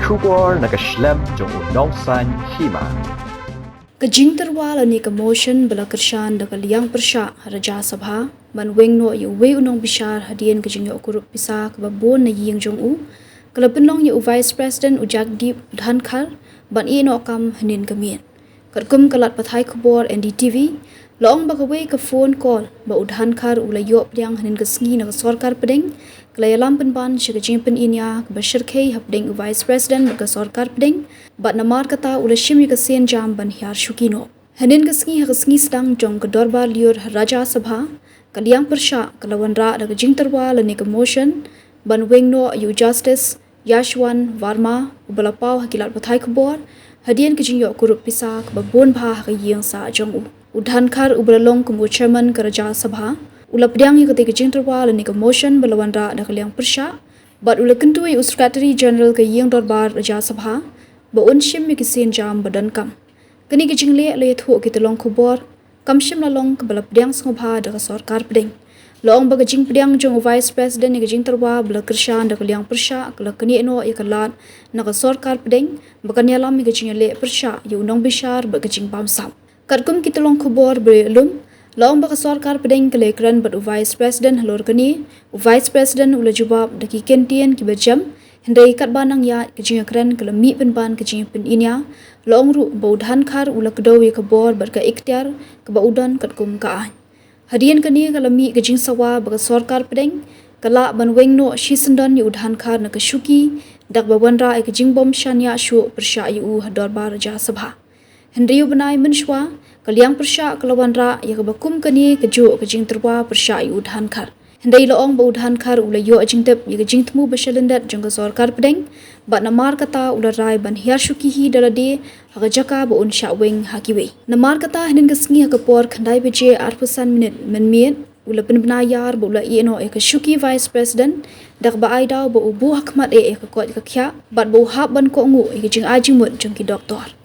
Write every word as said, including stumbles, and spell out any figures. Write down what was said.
Khubor na ka shlem jong u Nongsaiñ Hima. Ka jingtyrwa lane ka motion ba la kyrshan da ka liang pyrshah ha Rajya Sabha ban weng noh ïa uwei u nongbishar hadien ka jingïoh kurup pisa kaba bun na ïing jong u, ka la pynlong ïa u Vice President u Jagdeep Dhankhar ban ïeh noh kam hynnin ka miet. Katkum ka lad pathai khubor N D T V, la ong ba kawei ka phone call ba u Dhankhar u la ïoh pdiang hynnin ka sngi na ka sorkar pdeng, ka la ïalam pynban sha ka jingpyniñia kaba shyrkhei hapdeng u Vice President bad ka sorkar pdeng, bad namar kata u la shim ïa ka sienjam ban hiar shuki noh. Hynnin ka sngi ha ka sngi sdang jong ka dorbar lyiur ha Rajya Sabha, ka liang pyrshah ka la wanrah da ka jingtyrwa lane ka motion ban weng noh ïa u Justice Yashwant Verma, uba la paw ha ki lad pathai khubor hadien ka jingïoh kurup pisa kaba bun bha ha ka ïing sah jong u. U Dhankhar, uba la long kum u chairman ka Rajya Sabha, u la pdiang ïa katei ka jingtyrwa lane ka motion ba la wanrah da ka liang pyrshah, bad u la kyntu ïa u Secretary General ka ïing dorbar Rajya Sabha ba un shim ïa ki sienjam ba donkam. Kane ka jingleh, la ïathuh ki tyllong khubor, kam shym la long kaba la pdiang sngewbha da ka sorkar pdeng. La ong ba ka jingpdiang jong u Vice President ïa ka jingtyrwa ba la kyrshan da ka liang pyrshah ka la knieh noh ïa ka lad na ka sorkar pdeng ba kan ïalam ïa ka jingïaleh pyrshah ïa u nongbishar bad ka jingbamsap. Katkum ki tyllong khubor ba ïalum, la ong ba ka sorkar pdeng ka la ïakren bad u Vice President halor kane. U Vice President u la jubab da ki kyntien kiba jem, hynrei katba nang ïaid ka jingïakren ka la mih pynban ka jingpyniñia, la ong ruh ba u Dhankhar u la kdew ïa ka bor bad ka iktiar kaba u don katkum ka aiñ. Hadien kane ka la mih ka jingsawa ba ka sorkar pdeng ka lah ban weng noh shisyndon ïa u Dhankhar na ka shuki, da kaba wanrah ïa ka jingbym shaniah shuh pyrshah ïa u ha dorbar Rajya Sabha. Hynriew bnai mynshuwa, ka liang pyrshah ka la wanrah ïa kaba kum kane kajuh ka jingtyrwa pyrshah ïa u Dhankhar. Hynrei la ong ba u Dhankhar u la ïoh jingtip ïa ka jingthmu ba shalyndet jong ka sorkar pdeng, bad namar kata u la rai ban hiar shuki hi da lade ha ka jaka ba un shah weng ha kiwei. Namar kata, hynnin ka sngi ha ka por khyndai baje arphew san minit mynmiet, u la pynbna ïar bad u la ïeh noh ïa ka shuki Vice President, da kaba ai daw ba u buh ha khmat eh ïa ka koit ka khiah bad ba u hap ban kohnguh ïa ka jingai jingmut jong ki doktor.